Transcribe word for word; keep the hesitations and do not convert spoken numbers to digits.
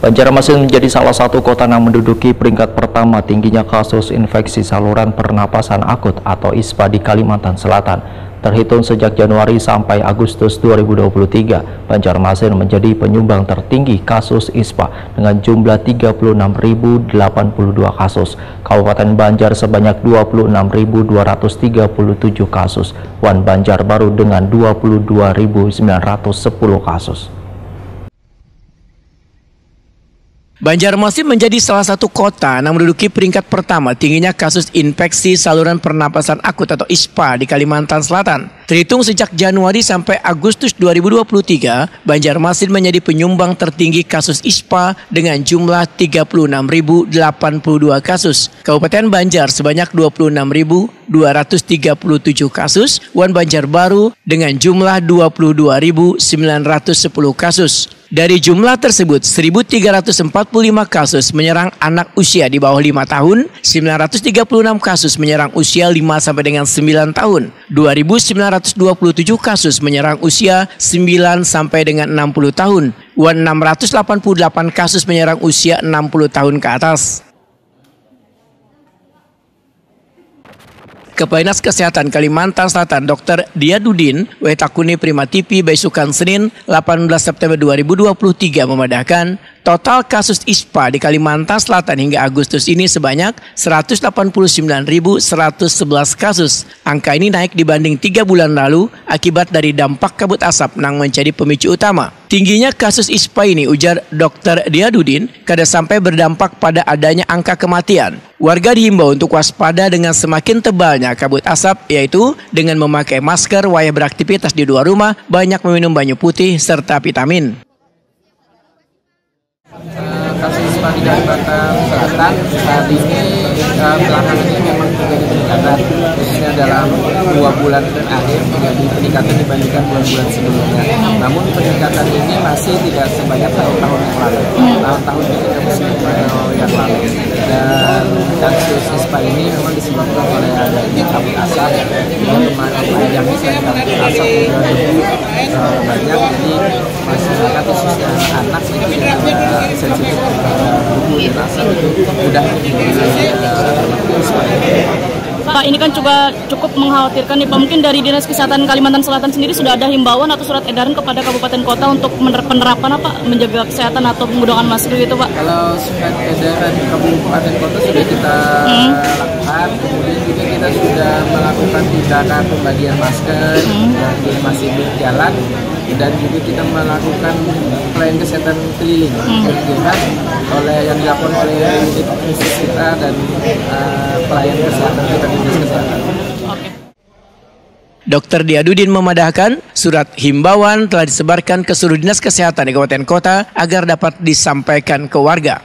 Banjarmasin menjadi salah satu kota yang menduduki peringkat pertama tingginya kasus infeksi saluran pernapasan akut atau ispa di Kalimantan Selatan. Terhitung sejak Januari sampai Agustus dua ribu dua puluh tiga, Banjarmasin menjadi penyumbang tertinggi kasus ispa dengan jumlah tiga puluh enam ribu delapan puluh dua kasus. Kabupaten Banjar sebanyak dua puluh enam ribu dua ratus tiga puluh tujuh kasus, wan Banjarbaru dengan dua puluh dua ribu sembilan ratus sepuluh kasus. Banjarmasin menjadi salah satu kota yang menduduki peringkat pertama tingginya kasus infeksi saluran pernapasan akut atau ispa di Kalimantan Selatan. Terhitung sejak Januari sampai Agustus dua ribu dua puluh tiga, Banjarmasin menjadi penyumbang tertinggi kasus ispa dengan jumlah tiga puluh enam ribu delapan puluh dua kasus. Kabupaten Banjar sebanyak dua puluh enam ribu dua ratus tiga puluh tujuh kasus, wan Banjarbaru dengan jumlah dua puluh dua ribu sembilan ratus sepuluh kasus. Dari jumlah tersebut, seribu tiga ratus empat puluh lima kasus menyerang anak usia di bawah lima tahun, sembilan ratus tiga puluh enam kasus menyerang usia lima sampai dengan sembilan tahun, dua ribu sembilan ratus dua puluh tujuh kasus menyerang usia sembilan sampai dengan enam puluh tahun, wan enam ratus delapan puluh delapan kasus menyerang usia enam puluh tahun ke atas. Kepala Dinas Kesehatan Kalimantan Selatan, Dokter Diadudin, W Takuni Prima T V, Baisukan Senin, delapan belas September dua ribu dua puluh tiga, memadahkan, total kasus ispa di Kalimantan Selatan hingga Agustus ini sebanyak seratus delapan puluh sembilan ribu seratus sebelas kasus. Angka ini naik dibanding tiga bulan lalu akibat dari dampak kabut asap nang menjadi pemicu utama. Tingginya kasus ispa ini, ujar Dokter Diadudin, kada sampai berdampak pada adanya angka kematian. Warga dihimbau untuk waspada dengan semakin tebalnya kabut asap, yaitu dengan memakai masker wayah beraktivitas di luar rumah, banyak meminum banyu putih, serta vitamin. Eh, kasus ispa di Kalimantan Selatan saat ini, eh, belakangan ini memang terjadi peningkatan, khususnya dalam dua bulan terakhir terjadi peningkatan dibandingkan bulan-bulan sebelumnya. Namun peningkatan ini masih tidak sebanyak tahun-tahun yang lalu. Tahun-tahun itu masih yang lalu. Dan kasus ispa ini memang disebabkan oleh adanya kabut asap, sehingga kemarin panjangnya selain kabut asap juga debu, eh, banyak, jadi masyarakat, khususnya anak, itu juga sensitif terhadap debu dan asap, itu mudah terjadi ispa. Pak, ini kan juga cukup mengkhawatirkan nih Pak. Mungkin dari Dinas Kesehatan Kalimantan Selatan sendiri sudah ada himbauan atau surat edaran kepada kabupaten kota untuk mener- penerapan apa, menjaga kesehatan atau menggunakan masker gitu Pak? Kalau surat edaran kabupaten kota sudah kita Hmm. lakukan, kemudian juga kita sudah melakukan tindakan pembagian masker Hmm. bagi yang masih berjalan, dan juga kita melakukan pelayanan kesehatan keliling. Hmm. Kira-kira oleh yang dilakukan oleh unit khusus kita dan, eh, pelayan kesehatan kita di dinas kesehatan. Oke. Dokter Diadudin memadahkan, surat himbauan telah disebarkan ke seluruh dinas kesehatan di kabupaten kota agar dapat disampaikan ke warga.